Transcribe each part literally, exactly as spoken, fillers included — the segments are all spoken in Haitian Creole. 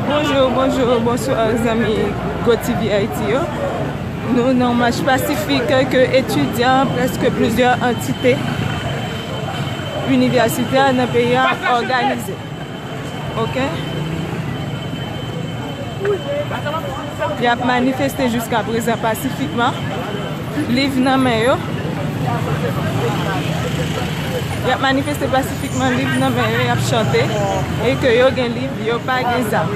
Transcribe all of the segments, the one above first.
Bonjou, bonjou, bonswa zanmi GoTV Ayiti yo. Nou nan yon mach pasifik ke etidyan, prèske plizyè antite inivèsitè nan peyi a òganize. Oke? Y ap manifeste jiska prezan pasifikman. Liv nan men yo. Y ap manifeste pasifikman, liv nan men yo, y ap chante. E ke yo gen liv, yo pa gen zam.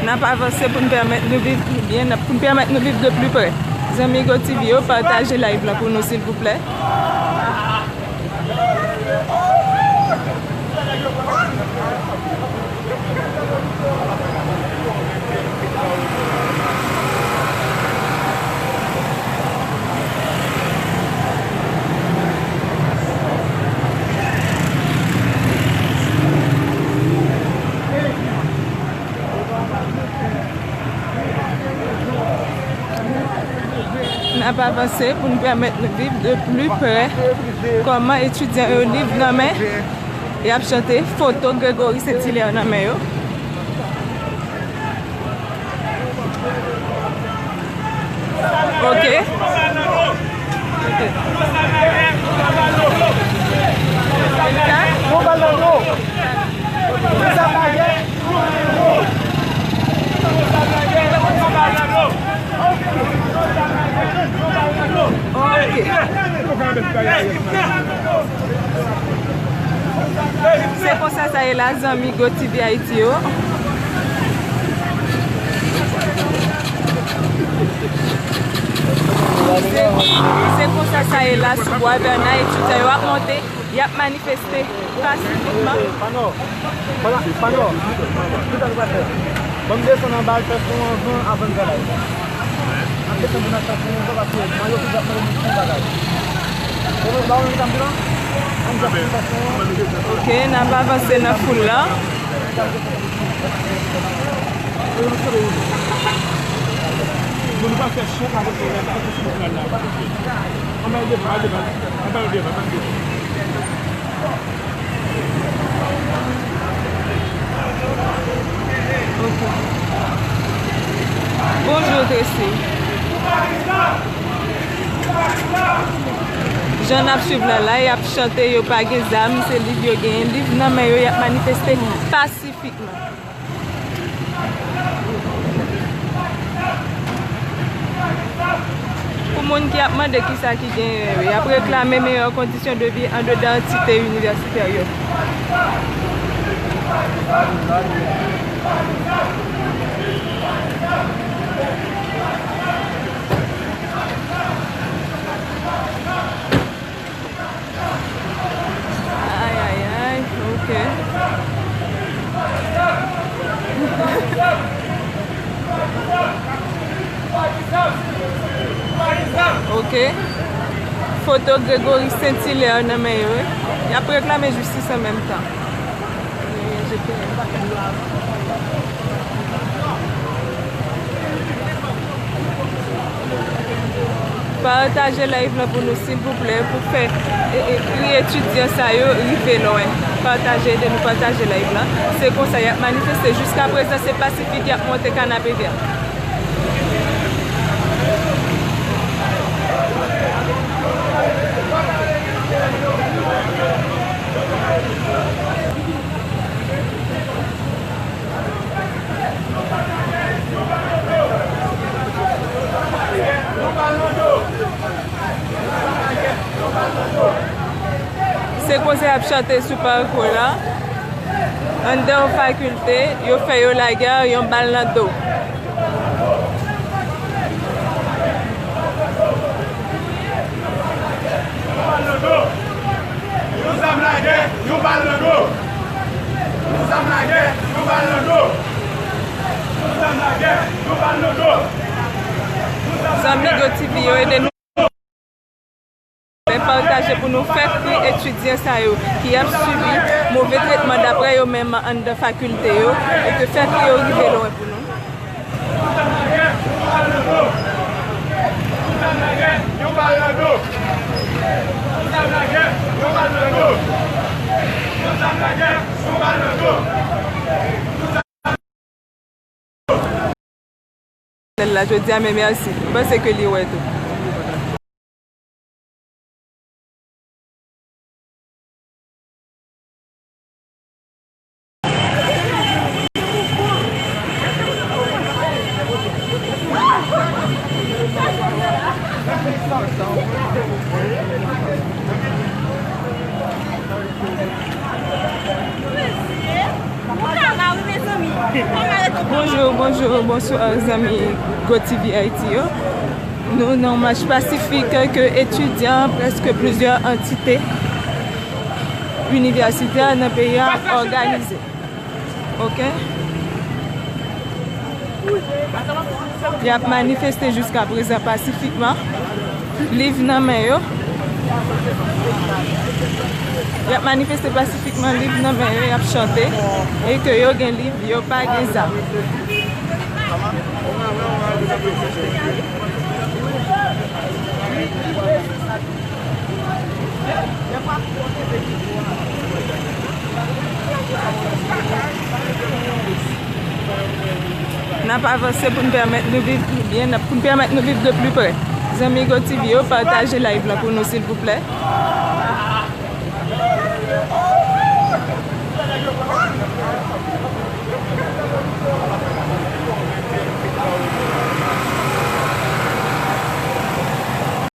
N ap avanse pou n pèmèt nou viv pi byen, n ap, pou n pèmèt nou viv de pli prè. Zanmi GoTV yo, pataje live la pou nou, silvouplè. N ap avanse pou n pèmèt nou viv de pli prè kòman etidyan yo, liv nan men, y ap chante, foto Gregory Saint Hilaire nan men yo. Oke. Oke. Oke. Se konsa sa ye la, zanmi GoTV Ayiti yo. Se, se konsa sa ye la sou Bwa Vèna, etidyan yo ap monte, y ap manifeste pasifikman. Pano, pano, pano. Kisa nou pral fè? Ban m desann anba, al fè fon anvan, avan n travay. N ap desann pou n al fè fon anvan, paske mayo ki ap mande nou fon bagay. Bon, ba w yon tanm lan. Ann fè fon anvan. Oke, n ap avanse nan foul la. Bon, nou pa fè chak avè fè la, pa fè sou final la, pa fè. Anba yo devan, anba yo devan, anba yo devan, anba yo devan. Ok. Bonjou, Tracy. Jan n ap swiv la, la, y ap chante, yo pa gen zam, se liv yo genyen. Liv nan men yo, y ap manifeste pasifikman. Pou moun ki ap mande kisa ki genyen yo, y ap reklame meyè kondisyon de vi andedan antite inivèsitè yo. Ay, ay, ay, ok. Ok. Foto Gregory Saint Hilaire nan men yo, wi. Y ap reklame jistis an menm tan. Pataje live lan pou nou, silvouplè, pou fè, e, e, kri etidyan sa yo rive lwen. Pataje, ede nou pataje live lan. Se konsa, y ap manifeste. Jiska prezan, se pasifik, y ap monte Kanapevè. Se konsa y ap chante sou pakou la. Anndan yon fakilte, yo fè yo lagè, yon bal nan do. Yon zam lagè, yon bal nan do. Yon zam lagè, yon bal nan do. Yon zam lagè, yon bal nan do. Zanmi GoTV yo, ede nou. Pataje pou nou fè kri etidyan sa yo ki ap sibi move tretman daprè yo menm anndan fakilte yo, e ke fè kri yo rive lwen pou nou. L la jodi a, men mèsi. M panse ke li wè tou. Bonjou, bonjou, bonswa zanmi GoTV Ayiti yo. Nou nan yon mach pasifik ke etidyan prèske plizyè antite inivèsitè nan peyi a òganize. Oke? Y ap manifeste jiska prezan pasifikman. Liv nan men yo. Y ap manifeste pasifikman, liv nan men yo, y ap chante. E ke yo gen liv, yo pa gen zam. N ap avanse pou n pèmèt nou viv pi byen, n ap, pou n pèmèt nou viv de pli prè. Zanmi GoTV yo, pataje live la pou nou, silvouplè.